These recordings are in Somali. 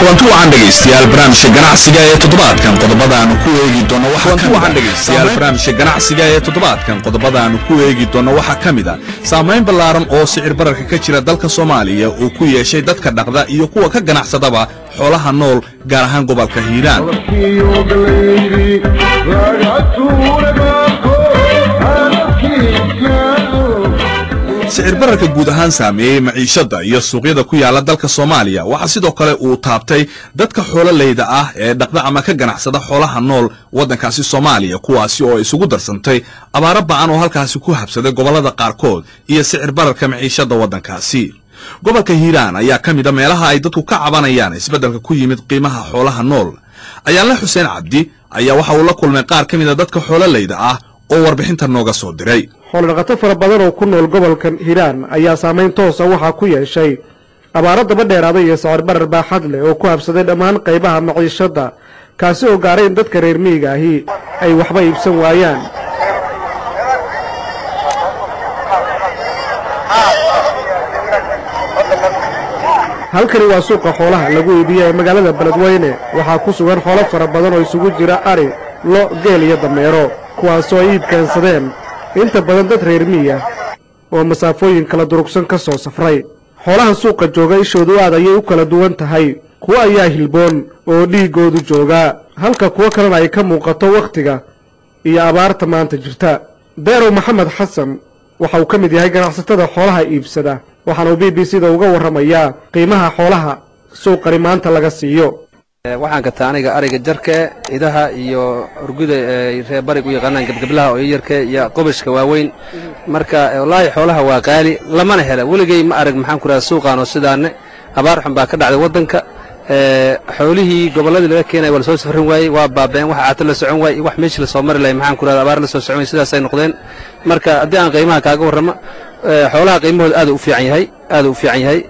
Kulanti wacan dhegaystayaal, barnaamijka ganacsiga ee toddobaadkan qodobadaanu ku eegi doono waxaa wacan dhegaystayaal, barnaamijka ganacsiga ee toddobaadkan qodobadaanu ku eegi doono waxaa ka mid a saamayn ballaaran oo sicir bararka ka jira dalka Soomaaliya uu ku yeeshay dadka dhaqda iyo kuwa ka ganacsadaba xoolaha nool, gaar ahaan gobolka Hiiraan. Sicir bararka guud ahaan saameeyey maciishadda iyo suuqyada ku yaala dalka Soomaaliya waxaa sidoo kale uu taabtay dadka xoololeyda ah ee dhaqda ama ka ganacsada xoolaha nool waddankaasi Soomaaliya, kuwaasi oo isugu darsantay abaaro ba'an oo halkaasi ku habsaday gobollada qaarkood iyo sicir bararka maciishadda waddankaasi. Gobolka Hiiraan ayaa ka mid a meelaha ay dadku ka cabanayaan isbeddelka ku yimid qiimaha xoolaha nool. Ayaanle Xuseen Cabdi ayaa waxa uu la kulmay qaar ka mid a dadka xoololeyda ah oo warbixinta nooga soo diray. Xoolodhaqato fara badan oo ku nool gobolkan Hiiraan ayaa saamayn toosa waxaa ku yeeshay abaaro daba dheeraaday iyo sicir barar baaxad leh oo ku habsaday dhammaan qaybaha maciishadda, kaasi oo gaaray in dadka reer miyiga ahi ay waxba iibsan waayaan. Halkani waa suuqa xoolaha lagu iibiyo ee magaalada Beledweyne. Waxaa ku sugan xoolo fara badan oo isugu jira ari, lo, geel iyo dameero, kuwaasoo ay iib keensadeen inta badan dad reer miyiah oo masaafooyin kala durugsan ka soo safray. Xoolaha suuqa jooga ishoodu aad ayay u kala duwan tahay. Kuwo ayaa hilboon oo dhiiggoodu joogaa, halka kuwo kalena ay ka muuqato wakhtiga iyo abaarta maanta jirta. Deerow Maxamed Xasan waxa uu ka mid yahay ganacsatada xoolaha iibsada, waxaana uu BBC da uga warramayaa qiimaha xoolaha suuqani maanta laga siiyo. Waxaan gataa aniga ariga jarke, idaha iyo urguda ay reer barig u yaqaanaan gebgeblaha oo yarke iyo qobashka waaweyn. Marka wallaahi xoolaha waa qaali, lamana hela. Weligay ma arag, maxaan ku rahaa, suuqaan oo sidaane. Abaar xun baa ka dhacday waddanka. Xoolihii gobolladii laga keenaya waa lasoo safrin waayey, waa baaba'een. Wax caato la socon waayey, wax meeshii lasoo mari lahay, maxaan ku rahda, abaar la soo socon waayey, sidaasay noqdeen. Marka haddii aan qiimaha kaaga warramo, xoolaha qiimahooda aad u fiican yahay, aad u fiican yahay.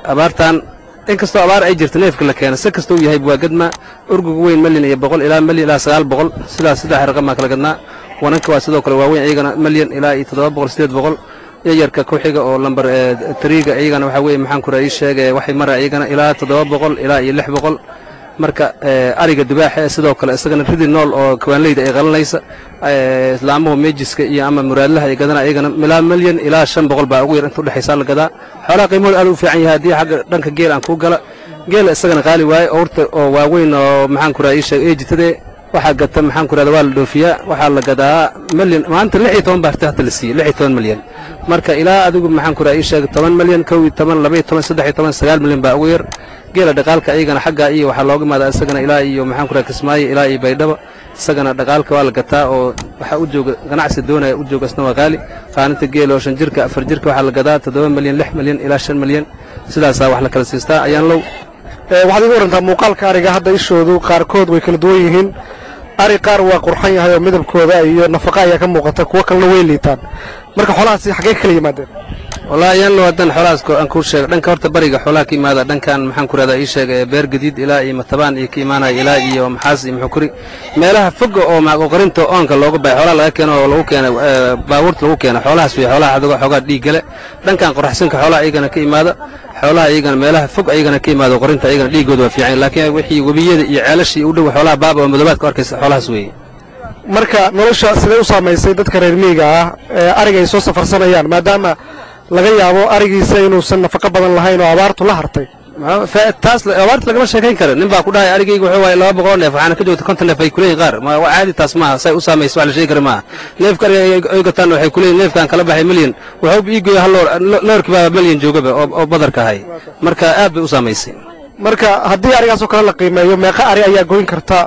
Abaartan inkastoo abaar ay jirto, neefka la keena si kasta uu yahay waa gadma. Urguga weyn 1.1 milyan ilaa milyan ilaa 900, sidaas saddex raqam baan kala gadnaa. Wananka waa sidoo kale waaweyn, iyagana 1 milyan ilaa iyo 700, 800. Yayarka ku xiga oo lambar triga iyagana waxaa weeye, maxaan ku ii sheegay, waxay mara iyagana ilaa 700 ilaa iyo 600. Marka ariga dubaaxa sidoo kale isagana ridi nool oo kawaanleyda ay qalanaysa, islaamuhu meejiska iyo ama muraadlaha ay gadana, iyagana ilaa 1 milyan ilaa 500 baa ugu yar, inta udhexaysaa la gadaa. Xoolaha qiimahooda aad u fiican yahay. Haddii xagga dhanka geel aan kuu gala, geela isagana qaali waaye. Owrta oo waaweyn oo, maxaan ku raha, ii sheeg, eejitadee waxaa gata, maxaan ku rahda, waa la dhoofiyaa. Waxaa la gadaa milyan, maanta 16 baa hata la siiyey, 16 milyan. Marka ilaa adigu, maxaan ku raha, ii sheeg, 10 milyan, 11, 12, 13, 9 milyan baa ugu yar. Geela dhaqaalka iyagana xaggaa iyo waxaa looga imaadaa isagana ilaa iyo, maxaan ku raha, Kismaayo ilaa iyo Baydhabo. Isagana dhaqaalka waa la gataa oo waxaa u jooga ganacsi doonaya u jooga, isna waa qaali. Qaaninta geela oo 5 jirka, 4 jirka waxaa la gadaa 7 milyan, 6 milyan ilaa 5 milyan, sidaasaa wax la kala siistaa ayaan low. Waxaad iga warrantaa muuqaalka ariga hadda. Ishoodu qaarkood way kala duwan yihiin. Ari qaar waa qurxan yahay oo midabkooda iyo nafaqa ayaa ka muuqata, kuwo kalena way liitaan. Marka xoolahaasi xaggee ka kala yimaadeen? Wallaahi ayaan low, haddaan xoolahaas aan kuu sheego, dhanka horta bariga xoolaha ka imaada, dhankan, maxaan ku rahdaa, ii sheeg, Beer Gadiid ilaa iyo Matabaan iyo ka imaanaya ilaa iyo Maxaas iyo Muxukuri, meelaha foga oo maaqoqorinta oonka looga baxay xoolaha laga keeno oo lagu keeno baabuurta lagu keeno, xoolahaas wey xoolaha adigo xoogaa dhiiggale. Dhankan qoraxsinka xoolaha iyagana ka imaada, xoolaha iyagana meelaha fog ayagana ka imaada qorinta, iyagana dhiiggooda waa fiican. Laakiin wixii webiyada iyo ceelashii u dhow xoolaha baaba oo madoobaadka arkaysa, xoolahaas weeye. Marka nolosha sidee u saamaysay dadka reer miyiga ah ee ariga ay soo safarsanayaan, maadaama laga yaabo arigiisa inuusan nafaqo badan lahayn oo abaartu la hartay? Taas abaarta lagama sheekayn karo. Nin baa ku dhahay arigayga wuxuu waaye 200 neef, waxaana ka joogta 50 neef ay kuleeyihin qaar. Ma caadi taas maaha, say u saamayso wax la sheegi kara maaha. Neefka ariga ay gataan waxay kuleeyihin neefkaan kala baxay milyan, wuxuu ii gooya hal loor, loorkii baa milyan joogaba oo badarka ahay. Marka aad bay u saamaysay. Marka haddii arigaasoo kale la qiimeeyo, meeqa ari ayaa goyn karta?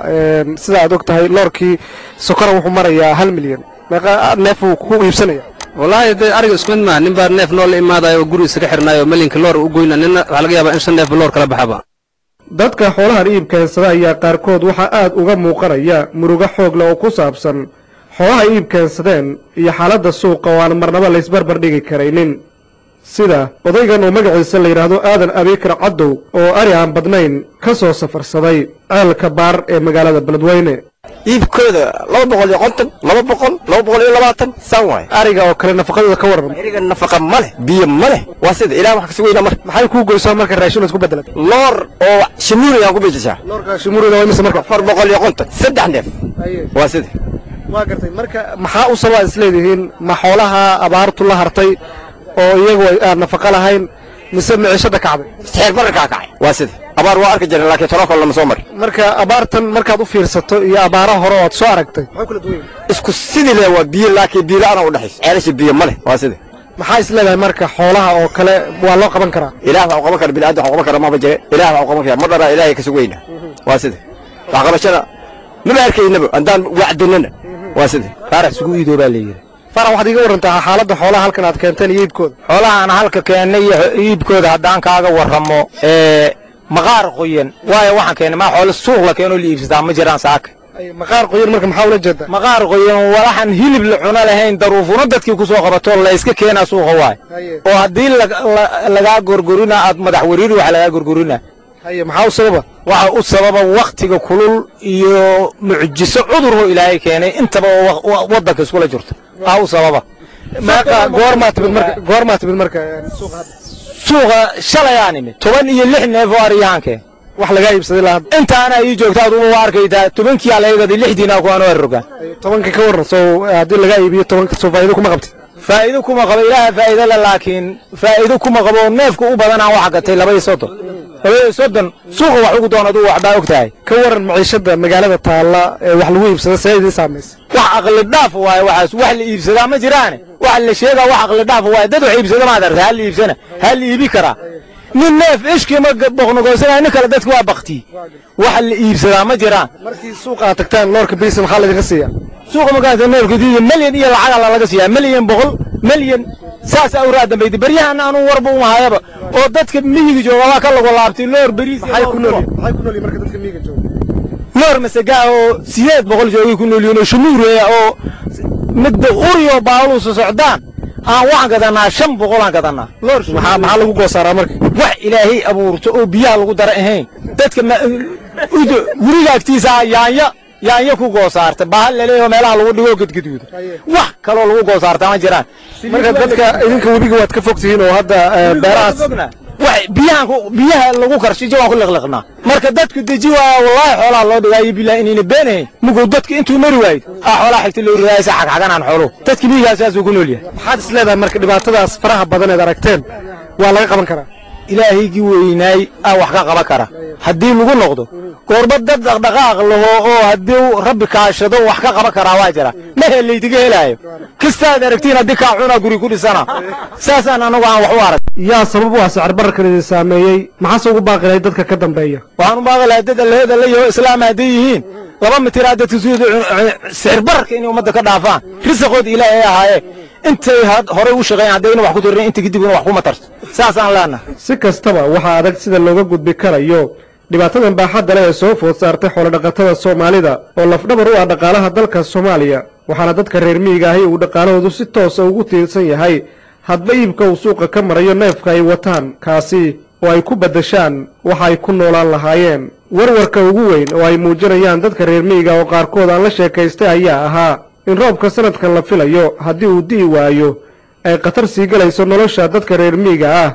Sida aad og tahay, loorkii sokora wuxuu marayaa 1 milyan. Meeqa neef uu ku iibsanaya? Wallaahi dee ariga isku mid maaha. Nin baa neef nool la imaadayo oo guri isaga xirnaayo oo milyanka loor u goyna, nina waxaa laga yaabaa in shan neef loor kala baxaba. Dadka xoolahan iib keensada ayaa qaarkood waxaa aad uga muuqanaya murugo xoog leh oo ku saabsan xoolaha iib keensadeen iyo xaaladda suuqa oo aan marnaba laysbarbar dhigi karaynin, sida odaygan oo magaciisa la yidhaahdo Aadan Abiikar Caddow oo ari aan badnayn ka soo safarsaday Ceelka Baar ee magaalada Beledweyne. Iibkooda 250, 200, 220 saan waay. Ariga oo kale nafaqadooda ka waran. Ariga nafaqa ma leh, biyo ma leh, waa sida Ilaah wax kasugayna. Marka maxay kuu goysaa marka raashin isku bedelat? Loor oo shimuuri aan ku bedeshaa. Loorka shimuuriga waa imisa marka? 450, 3 neef waa sida. Waa gartay. Marka maxaa u sababa isleedihiin? Ma xoolaha abaartu la hartay oo iyagu aan nafaqa lahayn, mise micishada kacday? Sixir bararkaa kacay, waa sida. Abaar waa arki jiran, laakiin tolo kale lama soo marin. Marka abaartan markaad u fiirsato iyo abaaraha hore oo aad soo aragtay, maxay kula duwan yihiin? Isku sidii le waa biyo, laakiin biyo la'aan u dhexayso, ceelasha biyo ma leh, waa sida. Maxaa is leedahay marka xoolaha oo kale waa loo qaban karaa? Ilaah wax u qaban kara, bini'aadam wax u qaban kara maba jire. Ilaah wax u qaban kara ma dharaa, Ilaahay ka sugayna, waa sida. Wax qabashada maba arkaynaba haddaan wacdinana, waa sida. Faarax isugu iidoo baa layidhi. Farax, waxaad iga warantaa xaaladda xoolaha halkan aad keenteen iyo iibkooda. Xoolaha aan halka keennay iyo iibkooda haddaan kaaga warramo, maqaar qoyan waayo waxaan keennay. Maa xoolo suuq la keenoo la iibsataa ma jiraan saaka. Maqaar qoyan marka maxaa ula jeedaa? Maqaar qoyan walaxan hilib la cuno lahayn, daruufuna dadkii ku soo qabato la iska keenaa suuqa waay, oo haddii lagaa gorgorina aad madax wariiri waxa lagaa gorgorina. Haye, maxaa u sababa? Waxa u sababa waktiga kulul iyo mucjiso cuduroo Ilaahay keenay intaba oo waddanka iskula jirto aa u sababa. Meeqa goormaa timid marka? Goormaa timid marka suuqa hadda? Suuqa shalay aan imid, 16 neef oo ariyahaan keen. Wax lagaa iibsaday ilaa hadda? Intaana ii joogta aduba waa arkaytaa, 10-kii laga gaday, 6diina ku anoo rogaan. 10-ka ka warran, soo haddii lagaa iibiyo 10-ka soo faa'iido kuma qabtid? Faa'iido kuma qabo, Ilaaha faa'iido le, laakiin faa'iido kuma qabo. Neefka u badanaan waxa gatay 32, 32 suuqa wax ugu doon adugu waxbaa og tahay. Ka waran maciishada magaalada taalla ee wax lagu iibsada, see idiin saamaysa? Wax aqli dhaaf waaye waxaas, wax la iibsadaa ma jiraane. Wax la sheegaa wax aqli dhaaf waaye. Dad wax iibsada maad aragtay? Hal iibsana, hal iibi karaa nin neef ishkii ma boqnogoosanaya nin kale, dadka waa bakti, wax la iibsadaa ma jiraan. Markii suuqa aad tagtaan loorka bariisa maxaa laydinka siiyaa? Suuqa markaas neefka diida milyan iyo lacag alla laga siiyaa, milyan 100 milyan saas awraa dambayda. Baryahan aanu warba uma hayaba oo dadka miyiga jooga waa ka lagu laabtay loor bariis. Maxay ku nool maxay ku nool yihiin marka dadka miyiga jooga? Loor masagaa oo 800 joogay ku nool yihiin oo shamuureeya oo midda uriyo baaluusa socdaan aan waxaan gadanaa 500 aan gadanaa loor. Maxaa lagu goosaaraa marka? Wax Ilaahay abuurto oo biyaha lagu dara ahayn. Dadka guriga agtiisa yaanya yaanyo ku goosaarta, bahal laleeyaho meelaha lagu dhigo gadgaduuda, wax kaloo lagu goosaarta ma jiraan. Marka dadka idinka webiga waad ka fog tihiin oo hadda beerahaas wax biyahan biyaha lagu karshijo waan ku liqliqnaa. Marka dadku deji waa wallaahi xoolaha loo dhigaayo bilahi inayna beenahayn. Muguu dadka intuu mari waayo aa xoolaha xigta loo ridaaysa xagxaganaan xooluhu. Dadka miyigaa saasuu ku nool yahay. Maxaad is leedahay marka dhibaatadaas faraha badan eed aragteen waa laga qaban karaa? Ilaahaygii weynaay aa wax ka qaban kara haddii lagu noqdo goorba. Dad dhaqdhaqaaq laho oo haddii Rabbi kaashado wax ka qaban karaa waa jira, ma helaydiga helaayo kastaad aragtiin haddii kaa cunaa guri ku dhisana saasaan anagu aan wax u arag. Yaa sabab u ah sicir bararkan idin saameeyey, maxaase ugu baaqi lahayd dadka ka dambeeya? Waxaan u baaqi lahay dad Allahooda la yaho islaam hadday yihiin 2 mitiraa dadka suyada sicir bararka inay ummadda ka dhaafaan, risaqooda Ilaahay ahaayee intay horey u shaqeeyaan haddayna wax ku tirin inta kadibna wax kuma tarto, saasaan leenahay. Si kastaba waxaa adag sida looga gudbi karayo dhibaatadan baaxadda leh ee soo food saartay xoolodhaqatada Soomaalida oo lafdhabar u ah dhaqaalaha dalka Soomaaliya, waxaana dadka reer miyiga ahi uu dhaqaalahoodu si toosa ugu tiirsan yahay hadba iibka uu suuqa ka marayo neefka ay wataan, kaasi oo ay ku beddeshaan waxa ay ku noolaan lahaayeen. Warwarka ugu weyn oo ay muujinayaan dadka reer miyiga oo qaarkood aan la sheekaystay ayaa ahaa in roobka sanadkan la filayo haddii uu di'i waayo ay khatar sii galayso nolosha dadka reer miyiga ah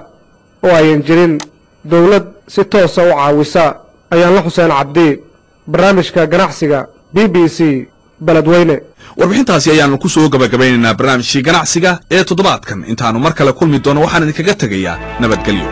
oo ayan jirin dawlad si toosa u caawisa. Ayaan la Xuseen Cabdi, barnaamijka ganacsiga, BBC, Beledweyne. Warbixintaasi ayaanu ku soo gabagabaynaynaa barnaamijkii ganacsiga ee toddobaadkan. Intaannu mar kale kulmi doono waxaan idinkaga tegayaa nabadgelyo.